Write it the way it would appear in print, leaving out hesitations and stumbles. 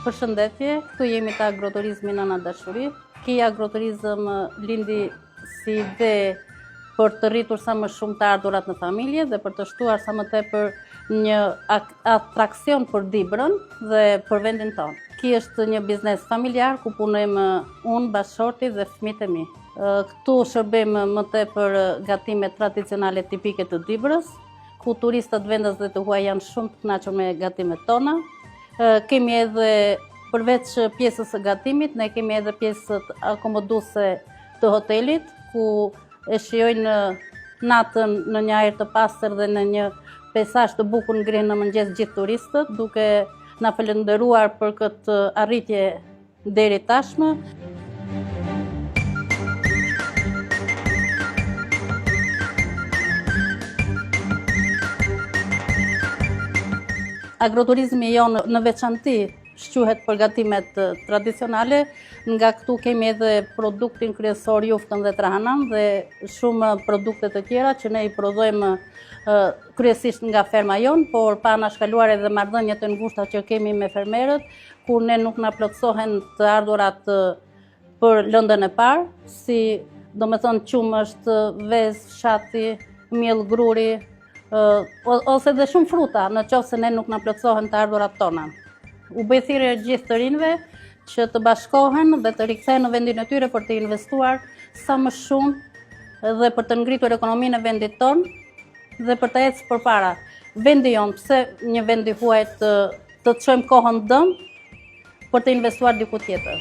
Përshëndetje, këtu jemi te agroturizmi Nëna Dashuri. Ky agroturizëm lindi si ide për të rritur sa më shumë të ardhurat në familje dhe për të shtuar sa më tepër një atraksion për Dibrën dhe për vendin tonë. Ky është një biznes familjar ku punojmë unë, bashkëshorti dhe fëmijët e mi. Këtu shërbejmë më tepër gatime tradicionale tipike të Dibrës, ku turistët vendas dhe të huaj janë shumë të kënaqur me gatimet tona. Kemi edhe përveç pjesës së gatimit, ne kemi edhe pjesët akomoduese të hotelit, ku e shijojnë natën në një ajër të pastër dhe në një peisazh të bukur ngrihen në mëngjes gjithë turistët, duke na falënderuar për këtë arritje deri tashmë. Agroturizmi jonë në veçanti shquhet për gatimet tradicionale, nga këtu kemi edhe produktin kryesor jufkën dhe trahanan dhe shumë produkte të tjera që ne i prodhojmë kryesisht nga ferma jonë, por pa anashkaluar edhe marrëdhëniet e ngushta që kemi me fermerët, kur ne nuk na plotësohen të ardhurat për lëndën e parë, si domethënë qumësht, vezë fshati, miell gruri, ose dhe shumë fruta, në qoftë se ne nuk na plotësohen të ardhurat tona. U bëj thirrje gjithë të rinjve që të bashkohen dhe të rikthehen në vendin e tyre për të investuar sa më shumë dhe për të ngritur ekonominë e vendit tonë dhe për të ecë përpara. Vendi jonë, pse një vend i huaj të të çojmë kohën dëm për të investuar diku tjetër.